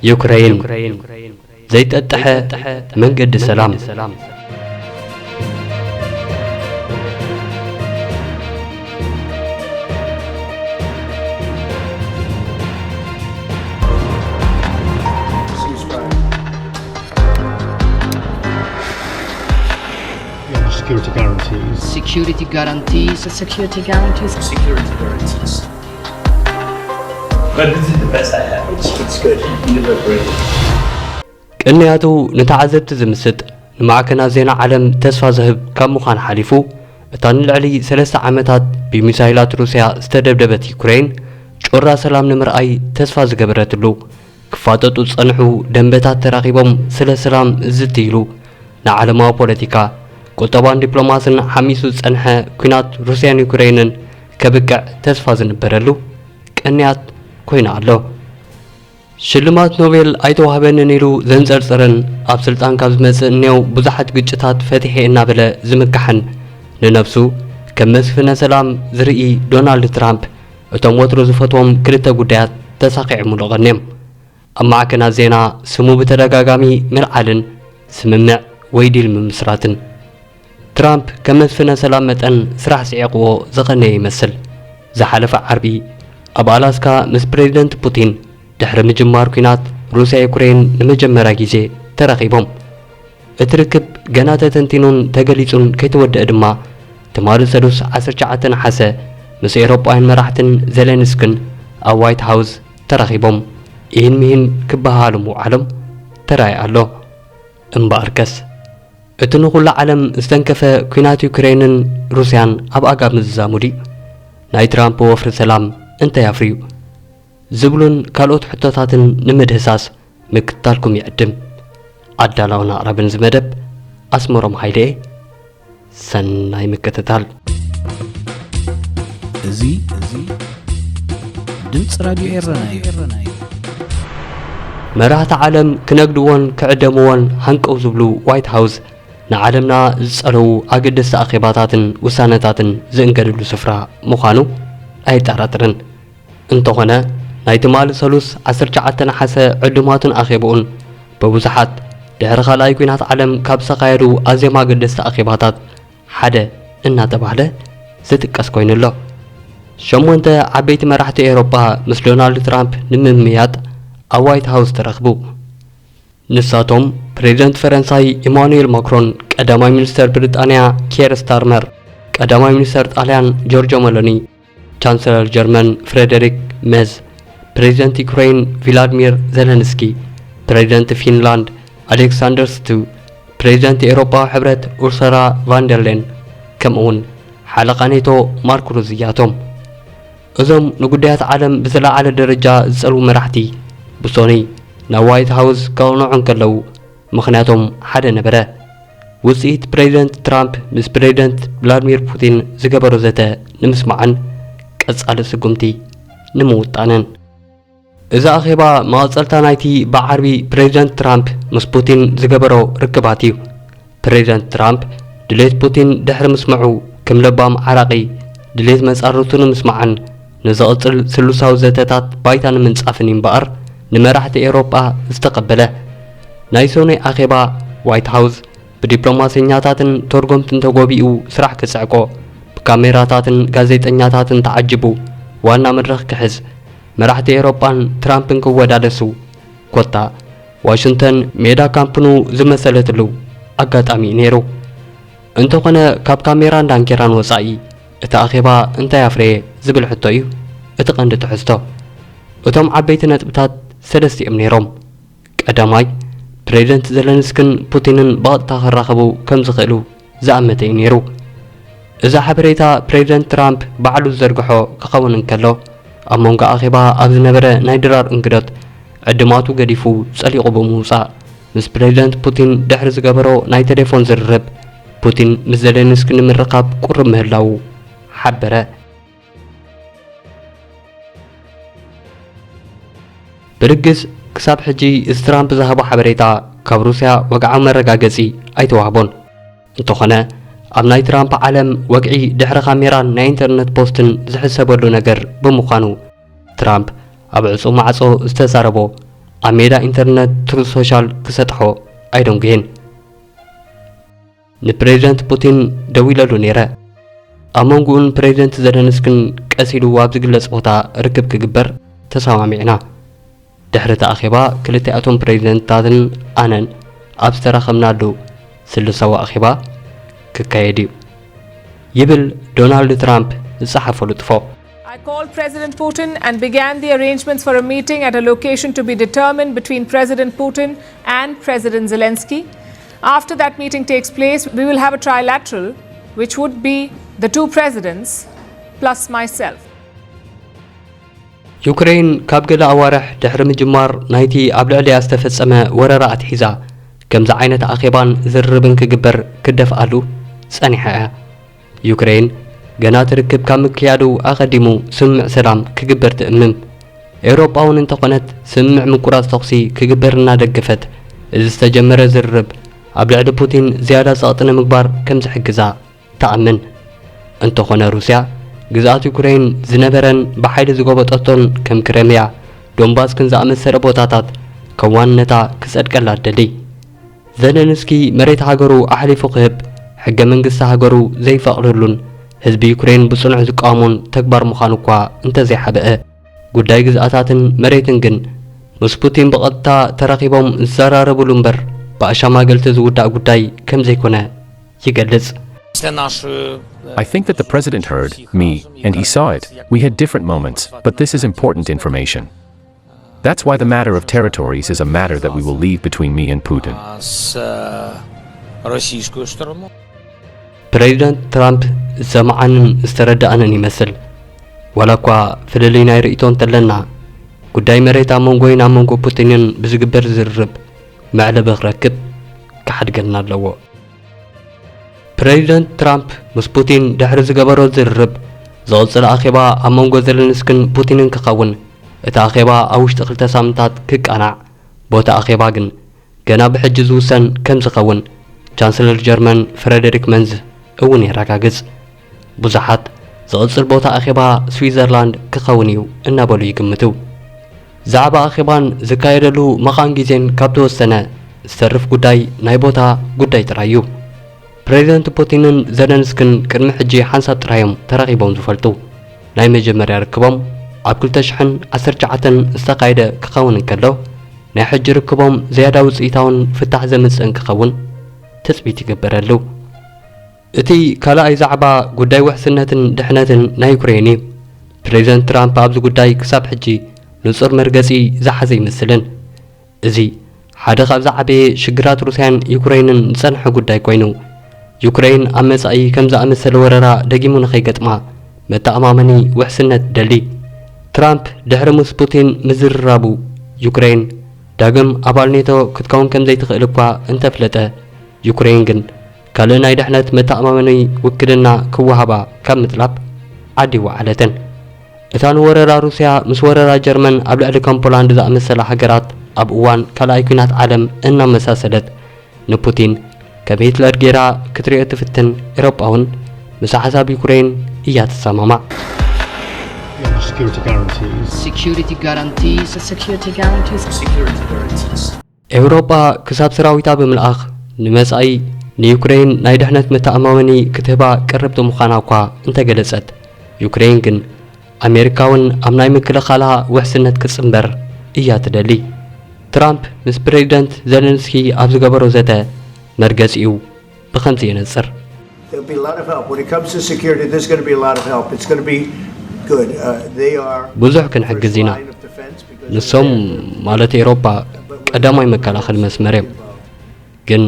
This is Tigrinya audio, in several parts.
ዩክረይን ዘይጠጥሐ መንገዲ ሰላም። Security guarantees. Security guarantees. Security guarantees. Security guarantees. But this is the best I have. It's, it's good. You look great. ቅንያቱ ንተዓዘብቲ ዝምስጥ፣ ንማዕከናት ዜና ዓለም ተስፋ ዝህብ ካብ ምዃን ሓሊፉ፣ እታ ንልዕሊ ሰለስተ ዓመታት ብሚሳይላት ሩስያ ዝተደብደበት ዩክሬን ጩራ ሰላም ንምርኣይ ተስፋ ዝገበረትሉ፣ ክፋጠጡ ዝጸንሑ ደንበታት ተራኺቦም ስለ ሰላም ዝዝትይሉ፣ ንዓለማዊ ፖለቲካ፣ ቁጠባን ዲፕሎማስን ሓሚሱ ዝጸንሐ ኲናት ሩስያን ዩክሬንን ከብቅዕ ተስፋ ዝንበረሉ ቅንያት ኮይኑ ኣሎ። ሽልማት ኖቤል ኣይተዋህበንን ኢሉ ዘንጸርጽርን ኣብ ስልጣን ካብ ዝመጽእ እኔው ብዙሓት ግጭታት ፈቲሐ እናበለ ዝምካሕን ንነብሱ ከም መስፍነ ሰላም ዝርኢ ዶናልድ ትራምፕ እቶም ወትሩ ዝፈትዎም ክልተ ጉዳያት ተሳኺዖምሉ ቀንዮም። ኣብ ማዕከናት ዜና ስሙ ብተደጋጋሚ ምልዓልን ስምምዕ ወይ ዲል ምምስራትን። ትራምፕ ከም መስፍነ ሰላም መጠን ስራሕ ስዒቕዎ ዝቐነየ ይመስል። ዝሓለፈ ዓርቢ ኣብ ኣላስካ ምስ ፕሬዚደንት ፑቲን ድሕሪ ምጅማር ኲናት ሩስያ ዩክሬን ንመጀመርያ ግዜ ተራኺቦም። እቲ ርክብ ገና ተተንቲኑን ተገሊጹን ከይተወደአ ድማ ትማሊ ሰሉስ ዓሰርተ ትሽዓተ ነሓሰ ምስ ኤውሮጳውያን መራሕትን ዜሌንስክን ኣብ ዋይት ሃውስ ተራኺቦም ኢሂን ሚሂን ክበሃሃሉ ምውዓሎም ተራእዩ ኣሎ። እምበኣርከስ እቲ ንኹላ ዓለም ዝተንከፈ ኲናት ዩክሬንን ሩስያን ኣብ ኣጋር ምዝዛሙ ድዩ? ናይ ትራምፕ ወፍሪ ሰላም እንታይ ኣፍርዩ? ዝብሉን ካልኦት ሕቶታትን ንምድህሳስ ምክትታልኩም ይዕድም። ኣዳላውን ኣቕራብን እዚ መደብ ኣስመሮም ሃይለ እየ። ሰናይ ምክትታል። እዚ፣ እዚ ድምፂ ራድዮ ኤረና እዩ። መራሕቲ ዓለም ክነግድዎን ክዕደምዎን ሃንቀው ዝብሉ ዋይት ሃውስ ንዓለምና ዝጸለዉ ኣገደስቲ ኣኼባታትን ውሳነታትን ዝእንገድሉ ስፍራ ምዃኑ ኣየጠራጥርን። እንተኾነ፣ ናይ ትማሊ ሰሉስ ዓሰርተ ትሽዓተ ነሓሰ ዕዱማቱን ኣኼብኡን ብብዙሓት ድሕሪ ካልኣይ ኲናት ዓለም ካብ ዝተኻየዱ ኣዝዮም ኣገደስቲ ኣኼባታት ሓደ እናተባህለ ዝጥቀስ ኮይኑ ኣሎ። ሸሞንተ ዓበይቲ መራሕቲ ኤውሮጳ ምስ ዶናልድ ትራምፕ ንምምይያጥ ኣብ ዋይት ሃውስ ተረኽቡ። ንሳቶም ፕሬዚደንት ፈረንሳይ ኢማኑኤል ማክሮን፣ ቀዳማይ ሚኒስተር ብሪጣንያ ኪየር ስታርመር፣ ቀዳማይ ሚኒስተር ጣልያን ጆርጆ መሎኒ፣ ቻንሰለር ጀርመን ፍሬደሪክ ሜዝ፣ ፕሬዚደንት ዩክሬን ቪላድሚር ዜለንስኪ፣ ፕሬዚደንት ፊንላንድ ኣሌክሳንደር ስቱ፣ ፕሬዚደንት ኤውሮጳዊ ሕብረት ኡርሰላ ቫንደርሌን፣ ከምኡውን ሓለቓ ኔቶ ማርክ ሩዝ እያቶም። እዞም ንጉዳያት ዓለም ብዝለዓለ ደረጃ ዝጸልዉ መራሕቲ ብሶኑይ ናብ ዋይት ሃውስ ከቕንዑ እንከለዉ ምኽንያቶም ሓደ ነበረ። ውጽኢት ፕሬዚደንት ትራምፕ ምስ ፕሬዚደንት ቭላድሚር ፑቲን ዝገበሮ ዘተ ንምስማዕን ቀጻሊ ስጉምቲ ንምውጣንን። እዚ ኣኼባ መቐጸልታ ናይቲ ብዓርቢ ፕሬዚደንት ትራምፕ ምስ ፑቲን ዝገበሮ ርክባት እዩ። ፕሬዚደንት ትራምፕ ድሌት ፑቲን ድሕሪ ምስምዑ፣ ከም ለባም ዓራቒ ድሌት መጻርርቱ ንምስማዕን ንዝቕጽል ስሉሳዊ ዘተታት ባይታ ንምንጻፍን እዩ እምበኣር ንመራሕቲ ኤውሮጳ ዝተቐበለ። ናይ ሰኑይ ኣኼባ ዋይት ሃውስ ብዲፕሎማሰኛታትን ተርጎምትን ተጎቢኡ ስራሕ ክጽዕቆ፣ ብካሜራታትን ጋዜጠኛታትን ተዓጂቡ ዋና መድረኽ ክሕዝ፣ መራሕቲ ኤውሮጳን ትራምፕን ክወዳደሱ፣ ኮታ ዋሽንግተን ሜዳ ካምፕ ኑ ዝመሰለትሉ ኣጋጣሚ እዩ ነይሩ። እንተኾነ፣ ካብ ካሜራን ዳንኬራን ወጻኢ እቲ ኣኼባ እንታይ ኣፍረየ ዝብል ሕቶ እዩ እቲ ቀንዲ ትሕዝቶ። እቶም ዓበይቲ ነጥብታት ሰለስተ እዮም ነይሮም። ቀዳማይ፣ ፕሬዚደንት ዘለንስክን ፑቲንን ብቐጥታ ክራኸቡ ከም ዝኽእሉ ዝኣመተ እዩ ነይሩ። እዚ ሓበሬታ ፕሬዚደንት ትራምፕ ባዕሉ ዝዘርግሖ ክኸውን እንከሎ፣ ኣብ መንጎ ኣኼባ ኣብ ዝነበረ ናይ ድራር እንግዶት ዕድማቱ ገዲፉ ጸሊቑ ብምውጻእ፣ ምስ ፕሬዚደንት ፑቲን ድሕሪ ዝገበሮ ናይ ቴሌፎን ዝርርብ፣ ፑቲን ምስ ዜሌንስኪ ንምርኻብ ቁሩብ ምህላዉ ሓበረ። ብርግጽ፣ ክሳብ ሕጂ እዚ ትራምፕ ዝሃቦ ሓበሬታ ካብ ሩስያ ወግዓዊ መረጋገጺ ኣይተዋህቦን። እንተኾነ፣ ኣብ ናይ ትራምፕ ዓለም ወግዒ ድሕሪ ካሜራን ናይ ኢንተርነት ፖስትን ዝሕሰበሉ ነገር ብምዃኑ፣ ትራምፕ ኣብ ዕጹው ማዕጾ ዝተዛረቦ ኣብ ሜዳ ኢንተርነት ትሩዝ ሶሻል ክሰጥሖ ኣይደንጉየን። ንፕሬዚደንት ፑቲን ደዊለሉ ነይረ። ኣብ መንጎኡን ፕሬዚደንት ዘለንስክን ቀስ ኢሉ ኣብ ዝግለጽ ቦታ ርክብ ክግበር ተሰማሚዕና። ድሕሪ እቲ ኣኼባ ክልቲኣቶም ፕሬዚደንትታትን ኣነን ኣብ ዝተራኸብናሉ ስልሳዊ ኣኼባ ክካየድ እዩ ይብል ዶናልድ ትራምፕ ዝጸሓፎ ልጥፎ። I called President Putin and began the arrangements for a meeting at a location to be determined between President Putin and President Zelensky. After that meeting takes place, we will have a trilateral, which would be the two presidents plus myself. ዩክሬን ካብ ገለ ኣዋርሕ ድሕሪ ምጅማር ናይቲ ኣብ ልዕሊኣ ዝተፈጸመ ወረራ ኣትሒዛ፣ ከምዚ ዓይነት ኣኼባን ዝርርብን ክግበር ክደፍኣሉ ጸኒሓ እያ። ዩክሬን ገና እቲ ርክብ ካብ ምክያዱ ኣቐዲሙ ስምምዕ ሰላም ክግበር ትእምም። ኤውሮጳ እውን እንተኾነት ስምምዕ ምቁራጽ ተኹሲ ክግበር እናደገፈት፣ እዚ ዝተጀመረ ዝርርብ ኣብ ልዕሊ ፑቲን ዝያዳ ጸቕጢ ንምግባር ከም ዝሕግዛ ትኣምን። እንተኾነ ሩስያ ግዝኣት ዩክሬን ዝነበረን ብሓይሊ ዝጎበጠቶን ከም ክረምያ፣ ዶንባስክን ዝኣመሰለ ቦታታት ከም ዋንነታ ክጸድቀላ ትደሊ። ዘለንስኪ መሬት ሃገሩ ኣሕሊፉ ክህብ ሕገ መንግስቲ ሃገሩ ዘይፈቕደሉን ህዝቢ ዩክሬን ብጽኑዕ ዝቃወሞን ተግባር ምዃኑ እኳ እንተዘይሓበአ፣ ጉዳይ ግዝኣታትን መሬትን ግን ምስ ፑቲን ብቐጥታ ተራኺቦም ዝዘራረብሉ እምበር ብኣሻማገልቲ ዝውዳእ ጉዳይ ከም ዘይኮነ ይገልጽ። I think that the president heard me and he saw it. We had different moments, but this is important information. That's why the matter of territories is a matter that we will leave between me and Putin. С э, российскую сторону. ፕሬዚደንት ትራምፕ ዝሰምዓንን ዝተረድኣንን ይመስል። ዋላ እኳ ፍልልይ ናይ ርእይቶ እንተለና፣ ጉዳይ መሬት ኣብ መንጎይን ኣብ መንጎ ፑቲንን ብዝግበር ዝርርብ መዕለቢ ክረክብ ክሓድገልና ኣለዎ። ፕሬዚደንት ትራምፕ ምስ ፑቲን ድሕሪ ዝገበሮ ዝርርብ፣ ዝቕጽል ኣኼባ ኣብ መንጎ ዘለንስክን ፑቲንን ክኸውን፣ እቲ ኣኼባ ኣብ ውሽጢ ክልተ ሳምንታት ክቃናዕ፣ ቦታ ኣኼባ ግን ገና ብሕጂ ዝውሰን ከም ዝኸውን ቻንስለር ጀርመን ፍረደሪክ መንዝ እውን የረጋግጽ። ብዙሓት ዝቕጽል ቦታ ኣኼባ ስዊዘርላንድ ክኸውን እዩ እናበሉ ይግምቱ። ዛዕባ ኣኼባን ዝካየደሉ መቓን ግዜን ካብ ተወሰነ ዝተርፍ ጉዳይ ናይ ቦታ ጉዳይ ጥራይ እዩ። ፕሬዚደንት ፑቲንን ዘለንስክን ቅድሚ ሕጂ ሓንሳብ ጥራይ እዮም ተራኺቦም ዝፈልጡ። ናይ መጀመርያ ርክቦም ኣብ ክልተ ሽሕን ዓሰርተ ትሽዓተን ዝተኻየደ ክኸውን እንከሎ፣ ናይ ሕጂ ርክቦም ዝያዳ ውጽኢታውን ፍታሕ ዘምጽእን ክኸውን ትጽቢት ይግበረሉ። እቲ ካልኣይ ዛዕባ ጉዳይ ውሕስነትን ድሕነትን ናይ ዩክሬን እዩ። ፕሬዚደንት ትራምፕ ኣብዚ ጉዳይ ክሳብ ሕጂ ንጹር መርገጺ ዝሓዘ ኣይመስልን። እዚ ሓደ ካብ ዝዓበየ ሽግራት ሩስያን ዩክሬንን ዝጸንሐ ጉዳይ ኮይኑ፣ ዩክሬን ኣብ መጻኢ ከም ዝኣመሰለ ወረራ ደጊሙ ንኸይገጥማ መተኣማመኒ ውሕስነት ትደሊ። ትራምፕ ድሕሪ ምስ ፑቲን ምዝርራቡ፣ ዩክሬን ዳግም ኣባል ኔቶ ክትከውን ከም ዘይትኽእል እኳ እንተፍለጠ፣ ዩክሬን ግን ካልእ ናይ ድሕነት መተኣማመኒ ውክልና ክወሃባ ካብ ምጥላብ ዓዲ ኣይወዓለትን። እታ ንወረራ ሩስያ ምስ ወረራ ጀርመን ኣብ ልዕሊ ከም ፖላንድ ዝኣመሰላ ሃገራት ኣብ እዋን ካልኣይ ኲናት ዓለም እናመሳሰለት ንፑቲን ከም ሂትለር ጌራ ክትሪኦ ትፍትን ኤውሮጳ እውን ምስ ሓሳብ ዩክሬን እያ ትሰማማዕ። Security guarantees. Security guarantees. Security guarantees. Security guarantees. ኤውሮጳ ክሳብ ሰራዊታ ብምልኣኽ ንመጻኢ ንዩክሬን ናይ ድሕነት መተኣማመኒ ክትህባ ቅርብቲ ምዃና እኳ እንተገለጸት፣ ዩክሬን ግን ኣሜሪካ እውን ኣብ ናይ ምክልኻላ ውሕስነት ክትጽንበር እያ ትደሊ። ትራምፕ ምስ ፕሬዚደንት ዘለንስኪ ኣብ ዝገበሮ ዘተ መርገጺኡ ብኸምዚ የነጽር። There'll be a lot of help. When it comes to security, there's going to be a lot of help. It's going to be good. Uh, they are ብዙሕ ክንሕግዝ ኢና። line of defense because ንሶም ማለት ኤውሮጳ ቀዳማይ መከላኸሊ መስመር እዮም። ግን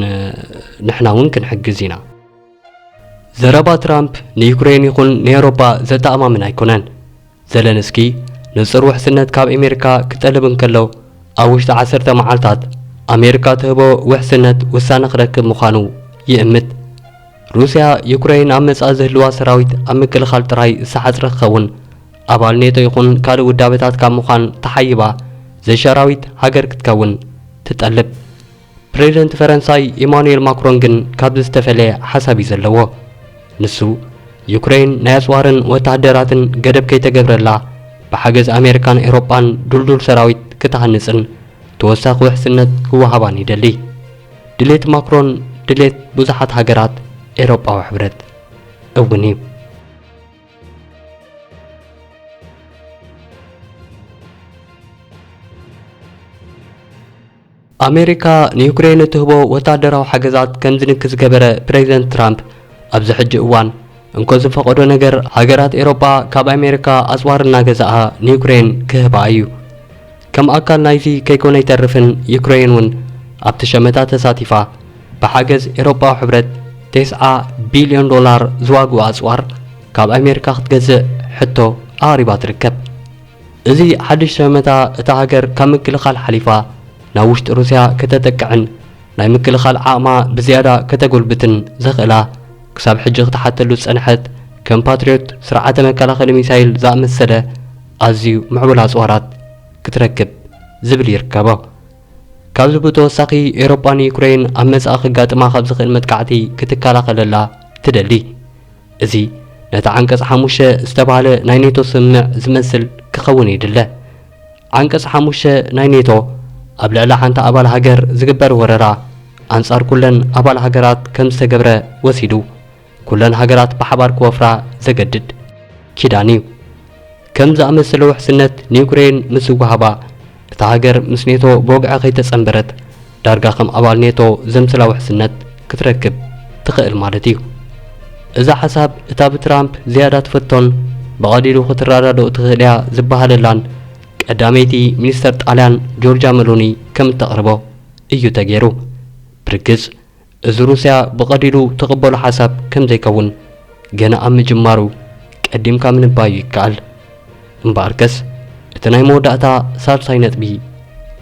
ንሕና እውን ክንሕግዝ ኢና። ዘረባ ትራምፕ ንዩክሬን ይኹን ንኤውሮጳ ዘተኣማምን ኣይኮነን። ዘለንስኪ ንጹር ውሕስነት ካብ ኣሜሪካ ክጠልብ እንከሎ፣ ኣብ ውሽጢ ዓሰርተ መዓልታት ኣሜሪካ ትህቦ ውሕስነት ውሳነ ክረክብ ምዃኑ ይእምት። ሩስያ ዩክሬን ኣብ መጻኢ ዝህልዋ ሰራዊት ኣብ ምክልኻል ጥራይ ዝተሓጽረ ክኸውን፣ ኣባል ኔቶ ይኹን ካልእ ውዳበታት ካብ ምዃን ተሓይባ ዘይሰራዊት ሃገር ክትከውን ትጠልብ። ፕሬዚደንት ፈረንሳይ ኢማኑኤል ማክሮን ግን ካብዚ ዝተፈለየ ሓሳብ እዩ ዘለዎ። ንሱ ዩክሬን ናይ ኣጽዋርን ወተሃደራትን ገደብ ከይተገብረላ ብሓገዝ ኣሜሪካን ኤውሮጳን ድልዱል ሰራዊት ክትሃንጽን ተወሳኺ ውሕስነት ክወሃባን ይደሊ። ድሌት ማክሮን ድሌት ብዙሓት ሃገራት ኤውሮጳዊ ሕብረት እውን እዩ። ኣሜሪካ ንዩክሬን እትህቦ ወታደራዊ ሓገዛት ከም ዝንኪ ዝገበረ ፕሬዚደንት ትራምፕ፣ ኣብዚ ሕጂ እዋን እንኮ ዝፈቐዶ ነገር ሃገራት ኤውሮጳ ካብ ኣሜሪካ ኣጽዋር እናገዝኣ ንዩክሬን ክህባ እዩ። ከም ኣካል ናይዚ ከይኮነ ኣይተርፍን፣ ዩክሬን እውን ኣብቲ ሸመታ ተሳቲፋ ብሓገዝ ኤውሮጳዊ ሕብረት ተስዓ ቢልዮን ዶላር ዝዋግኡ ኣጽዋር ካብ ኣሜሪካ ክትገዝእ ሕቶ ኣቕሪባ ትርከብ። እዚ ሓድሽ ሸመታ እታ ሃገር ካብ ምክልኻል ሓሊፋ ናብ ውሽጢ ሩስያ ከተጠቅዕን ናይ ምክልኻል ዓቕማ ብዝያዳ ከተጎልብትን ዘኽእላ ክሳብ ሕጂ ክትሓተሉ ዝጸንሐት ከም ፓትሪዮት ስርዓተ መከላኸሊ ሚሳይል ዝኣመሰለ ኣዝዩ ምዕቡል ኣጽዋራት ክትረክብ ዝብል ይርከቦ። ካብዚ ብተወሳኺ ኤውሮጳ ንዩክሬን ኣብ መጻኢ ከጋጥማ ካብ ዝኽእል መጥቃዕቲ ክትከላኸለላ ትደሊ። እዚ ነቲ ዓንቀጽ ሓሙሽተ ዝተባህለ ናይ ኔቶ ስምምዕ ዝመስል ክኸውን ይድለ። ዓንቀጽ ሓሙሽተ ናይ ኔቶ ኣብ ልዕሊ ሓንቲ ኣባል ሃገር ዝግበር ወረራ ኣንጻር ኩለን ኣባል ሃገራት ከም ዝተገብረ ወሲዱ፣ ኩለን ሃገራት ብሓባር ክወፍራ ዘገድድ ኪዳን እዩ። ከም ዝኣመሰለ ውሕስነት ንዩክሬን ምስ ዝወሃባ፣ እታ ሃገር ምስ ኔቶ ብወግዒ ከይተጸንበረት፣ ዳርጋ ከም ኣባል ኔቶ ዘምስላ ውሕስነት ክትረክብ ትኽእል ማለት እዩ። እዛ ሓሳብ እታ ብትራምፕ ዝያዳ ትፍቶን ብቐሊሉ ክትረዳድኦ ትኽእል እያ ዝበሃለላን ቀዳመይቲ ሚኒስተር ጣልያን ጆርጃ መሎኒ ከም እተቕርቦ እዩ ተገይሩ። ብርግጽ፣ እዚ ሩስያ ብቐሊሉ ትቕበሎ ሓሳብ ከም ዘይከውን ገና ኣብ ምጅማሩ ቀዲምካ ምንባዩ ይከኣል። እምበኣርከስ፣ እቲ ናይ መወዳእታ ሳልሳይ ነጥቢ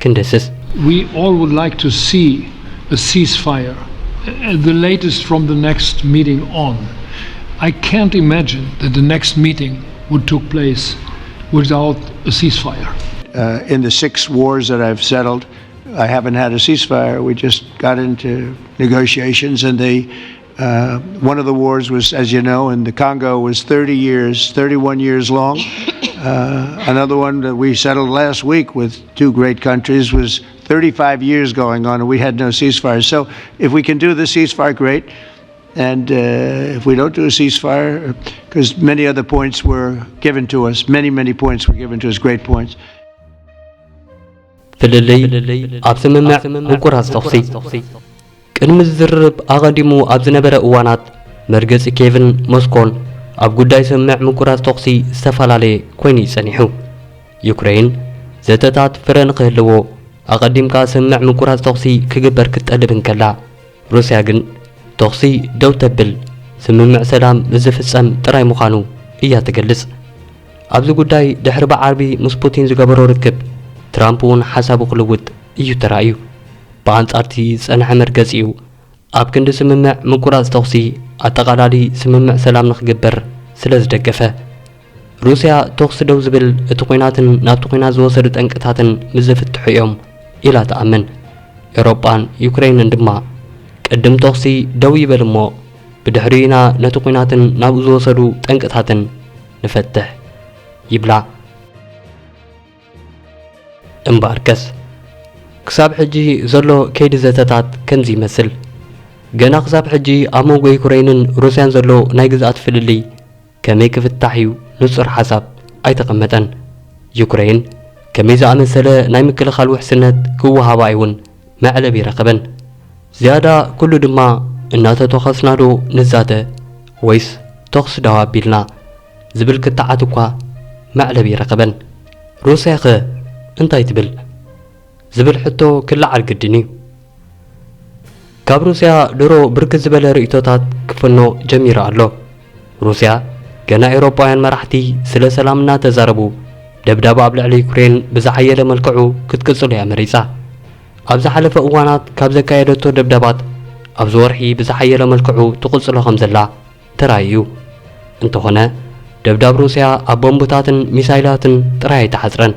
ክንደስስ። We all would like to see a ceasefire, uh, the latest from the next meeting on. I can't imagine that the next meeting would take place without a ceasefire. Uh, in the six wars that I've settled, I haven't had a ceasefire. We just got into negotiations, and they, uh, one of the wars was, as you know, in the Congo was thirty years, thirty-one years long. Uh, another one that we settled last week with two great countries was thirty-five years going on, and we had no ceasefire. So if we can do the ceasefire, great. And uh, if we don't do a ceasefire, because many other points were given to us, many, many points were given to us, great points. ፍልልይ ኣብ ስምምዕ ምቁራጽ ተኹሲ። ቅድሚ ዝዝርብ ኣቐዲሙ ኣብ ዝነበረ እዋናት፣ መርገጺ ኬቭን ሞስኮን ኣብ ጉዳይ ስምምዕ ምቁራጽ ተኹሲ ዝተፈላለየ ኮይኑ እዩ ጸኒሑ። ዩክሬን ዘተታት ፍረ ንኽህልዎ ኣቐዲምካ ስምምዕ ምቁራጽ ተኹሲ ክግበር ክትጠልብ እንከላ፣ ሩስያ ግን ተኹሲ ደው ተብል ስምምዕ ሰላም ምስ ዝፍጸም ጥራይ ምዃኑ እያ ትገልጽ። ኣብዚ ጉዳይ ድሕሪ ብዓርቢ ምስ ፑቲን ዝገበሮ ርክብ፣ ትራምፕ እውን ሓሳቡ ክልውጥ እዩ ተራእዩ። ብኣንጻር እቲ ዝጸንሐ መርገጺኡ፣ ኣብ ክንዲ ስምምዕ ምቁራጽ ተኹሲ ኣጠቓላሊ ስምምዕ ሰላም ንኽግበር ስለ ዝደገፈ፣ ሩስያ ተኹሲ ደው ዝብል እቲ ኲናትን ናብቲ ኲናት ዝወሰዱ ጠንቅታትን ምስ ዝፍትሑ እዮም ኢላ ትኣምን። ኤውሮጳን ዩክሬንን ድማ ቅድም ተኹሲ ደው ይበል እሞ ብድሕሪኡ ኢና ነቲ ኲናትን ናብኡ ዝወሰዱ ጠንቅታትን ንፈትሕ ይብላ። እምበኣርከስ ክሳብ ሕጂ ዘሎ ከይዲ ዘተታት ከምዚ ይመስል። ገና ክሳብ ሕጂ ኣብ መንጎ ዩክሬንን ሩስያን ዘሎ ናይ ግዝኣት ፍልልይ ከመይ ክፍታሕ እዩ ንጹር ሓሳብ ኣይተቐመጠን። ዩክሬን ከመይ ዝኣመሰለ ናይ ምክልኻል ውሕስነት ክወሃባ እውን መዕለቢ ኣይረኸበን። ዝያዳ ኩሉ ድማ እናተተኾስና ዶ ንዛተ ወይስ ተኹሲ ደው ኣቢልና ዝብል ክትዓት እኳ መዕለቢ ኣይረኸበን። ሩስያኸ እንታይ ትብል ዝብል ሕቶ ክለዓል ግድን እዩ። ካብ ሩስያ ድሮ ብርክት ዝበለ ርእይቶታት ክፍኖ ጀሚሩ ኣሎ። ሩስያ ገና ኤውሮጳውያን መራሕቲ ስለ ሰላም እናተዛረቡ ደብዳብ ኣብ ልዕሊ ዩክሬን ብዝሓየለ መልክዑ ክትቅጽሎ እያ መሪጻ። ኣብ ዝሓለፈ እዋናት ካብ ዘካየደቶ ደብዳባት ኣብዚ ወርሒ ብዝሓየለ መልክዑ ትቕጽሎ ከም ዘላ ተራእዩ። እንተኾነ ደብዳብ ሩስያ ኣብ ቦምብታትን ሚሳይላትን ጥራይ ኣይተሓጽረን፣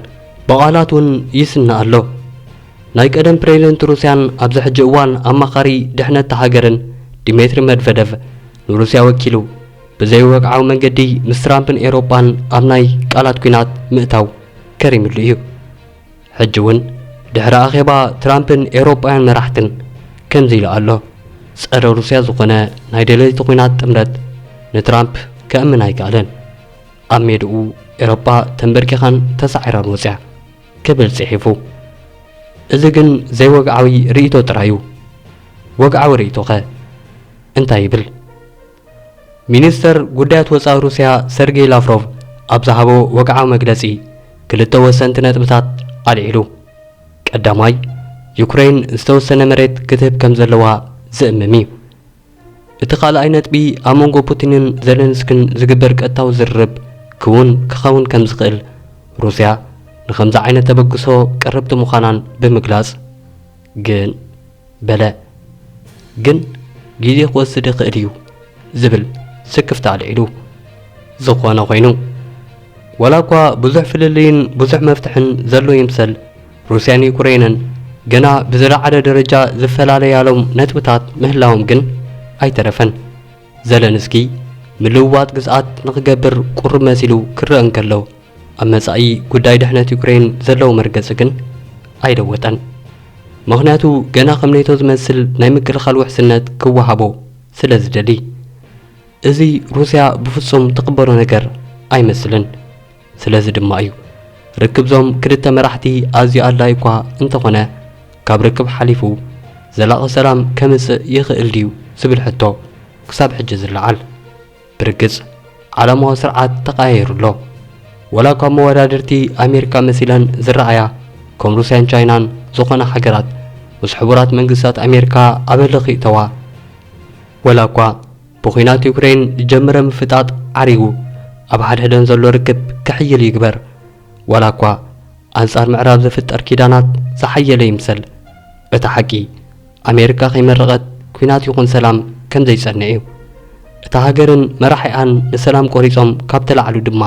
ብቓላት እውን ይስነ ኣሎ። ናይ ቀደም ፕሬዚደንት ሩስያን ኣብዚ ሕጂ እዋን ኣማኻሪ ድሕነት እታ ሃገርን ዲሜትሪ መድቨደቭ ንሩስያ ወኪሉ ብዘይወግዓዊ መንገዲ ምስ ትራምፕን ኤውሮጳን ኣብ ናይ ቃላት ኲናት ምእታው ከሪምሉ እዩ። ሕጂ እውን ድሕሪ ኣኼባ ትራምፕን ኤውሮጳውያን መራሕትን ከምዚ ኢሉ ኣሎ። ጸረ ሩስያ ዝኾነ ናይ ደለይቲ ኲናት ጥምረት ንትራምፕ ከእምን ኣይከኣለን። ኣብ ሜድኡ ኤውሮጳ ተንበርኪኻን ተሳዒራን ወጽያ ክብል ጽሒፉ። እዚ ግን ዘይወግዓዊ ርእይቶ ጥራይ እዩ። ወግዓዊ ርእይቶኸ እንታይ ይብል? ሚኒስተር ጉዳያት ወጻኢ ሩስያ ሰርጌይ ላቭሮቭ ኣብ ዝሃቦ ወግዓዊ መግለጺ ክልተ ወሰንቲ ነጥብታት ኣልዒሉ። ቀዳማይ፣ ዩክሬን ዝተወሰነ መሬት ክትህብ ከም ዘለዋ ዝእምም እዩ። እቲ ካልኣይ ነጥቢ ኣብ መንጎ ፑቲንን ዘለንስክን ዝግበር ቀጥታዊ ዝርርብ ክውን ክኸውን ከም ዝኽእል ሩስያ ንኸምዚ ዓይነት ተበግሶ ቅርብቲ ምዃናን ብምግላጽ፣ ግን በለ ግን ግዜ ክወስድ ይኽእል እዩ ዝብል ስክፍታ ኣልዒሉ። ዝኾነ ኮይኑ፣ ዋላ እኳ ብዙሕ ፍልልይን ብዙሕ መፍትሕን ዘሎ ይምሰል፣ ሩስያን ዩክሬንን ገና ብዝለዓለ ደረጃ ዝፈላለያሎም ነጥብታት ምህላዎም ግን ኣይተረፈን። ዘለንስኪ ምልውዋጥ ግዝኣት ንኽገብር ቁሩብ መሲሉ ክረአ እንከሎ፣ ኣብ መጻኢ ጉዳይ ድሕነት ዩክሬን ዘለዎ መርገጺ ግን ኣይለወጠን። ምኽንያቱ ገና ከም ኔቶ ዝመስል ናይ ምክልኻል ውሕስነት ክወሃቦ ስለ ዝደሊ። እዚ ሩስያ ብፍጹም ትቕበሎ ነገር ኣይመስልን። ስለዚ ድማ እዩ ርክብዞም ክልተ መራሕቲ ኣዝዩ ኣድላዪ እኳ እንተኾነ፣ ካብ ርክብ ሓሊፉ ዘላቒ ሰላም ከምጽእ ይኽእል ድዩ ዝብል ሕቶ ክሳብ ሕጂ ዝለዓል። ብርግጽ፣ ዓለማዊ ስርዓት ተቐያይሩ ኣሎ። ወላ እኳ መወዳድርቲ ኣሜሪካ መሲለን ዝረኣያ ከም ሩስያን ቻይናን ዝኾና ሃገራት ምስ ሕቡራት መንግስታት ኣሜሪካ ኣብ ህልኽ ይእተዋ፣ ወላ እኳ ብኲናት ዩክሬን ዝጀመረ ምፍጣጥ ዓሪጉ ኣብ ሓድሕደን ዘሎ ርክብ ክሕይል ይግበር፣ ዋላ እኳ ኣንጻር ምዕራብ ዝፍጠር ኪዳናት ዝሓየለ ይምሰል፣ እቲ ሓቂ ኣሜሪካ ከይመረቐት ኲናት ይኹን ሰላም ከም ዘይጸንዕ እዩ። እታ ሃገርን መራሒኣን ንሰላም ቆሪጾም ካብ ተላዕሉ ድማ፣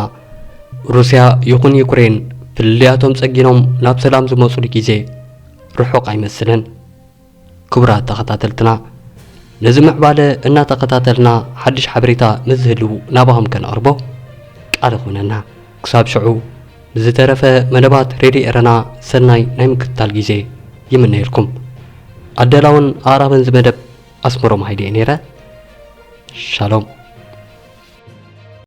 ሩስያ ይኹን ዩክሬን ፍልልያቶም ጸጊኖም ናብ ሰላም ዝመጹሉ ግዜ ርሑቕ ኣይመስልን። ክቡራት ተኸታተልትና፣ ነዚ ምዕባለ እናተኸታተልና ሓድሽ ሓበሬታ ምስ ዝህልው ናባኹም ከነቕርቦ ቃል ይኹነና። ክሳብ ሽዑ፣ ንዝተረፈ መደባት ሬድዮ ኤረና ሰናይ ናይ ምክትታል ግዜ ይምነየልኩም። ኣዳላውን ኣቕራብን እዚ መደብ ኣስመሮም ሃይለ እየ ነይረ። ሻሎም።